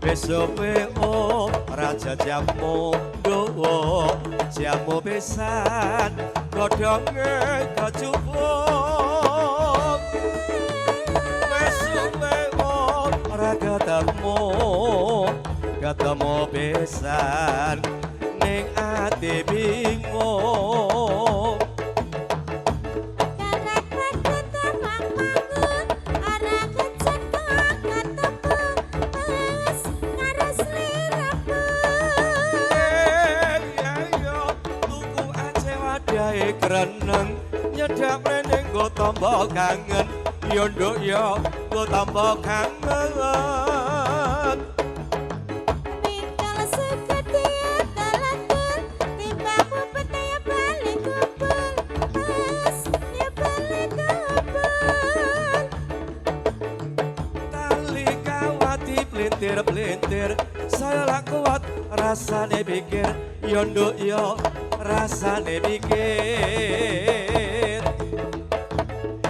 Wis suwe ora jajamu dawa jamu pisan godhonge kecubung. Wis suwe ora ketemu, ketemu pisan ning ati bingung. Kreneng nyedak mrene nggo tamba kangen, ya nduk ya nggo tamba kangen. Mingkal seketi talatul timbang pupet ya bali kumpul, mas ya bali kumpul. Tali kawati plintir-plintir saya lak kuat rasane pikir, ya nduk ya rasane pikir.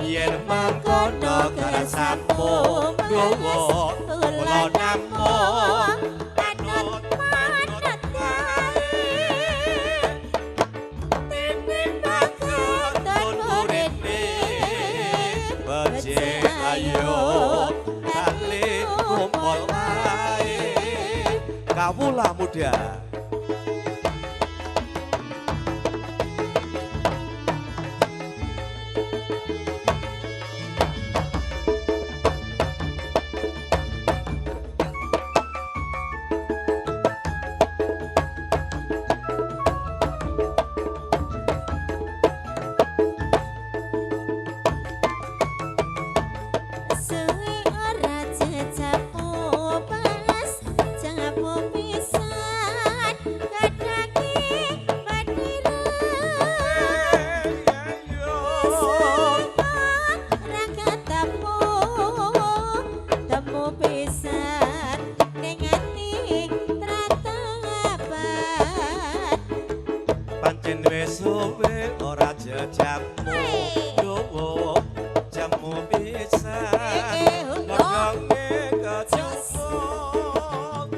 Yen mangkono kersamu nggawa kula namung manut manut wae tinimbang ketun murine becik ayo kali kumpul wae kawula muda. Pancen wis suwe ora jejamu dawa jamu pisan godhonge kecubung.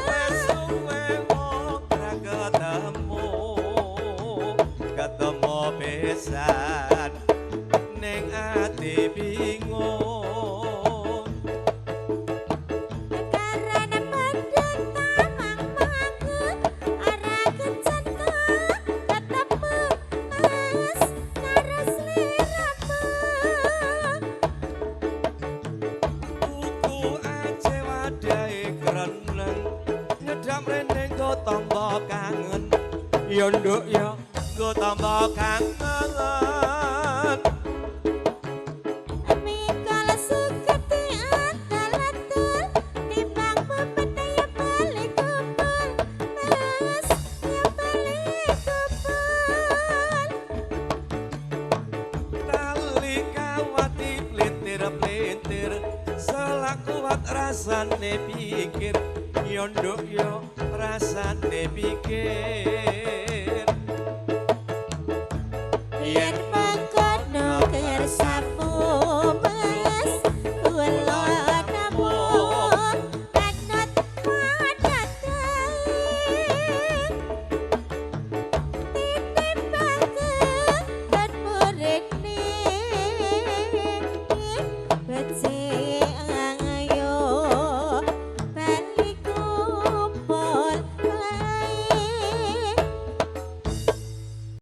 Wis suwe ora ketemu, ketemu pisan ning ati bingung. Tambah kangen, ya nduk ya nggo tambah kangen. Mikol suketi antalatul timbang pepet ya bali kumpul, mas ya bali kumpul. Tali kawati plintir-plintir selak kuat rasane pikir, ya nduk ya rasane pikir.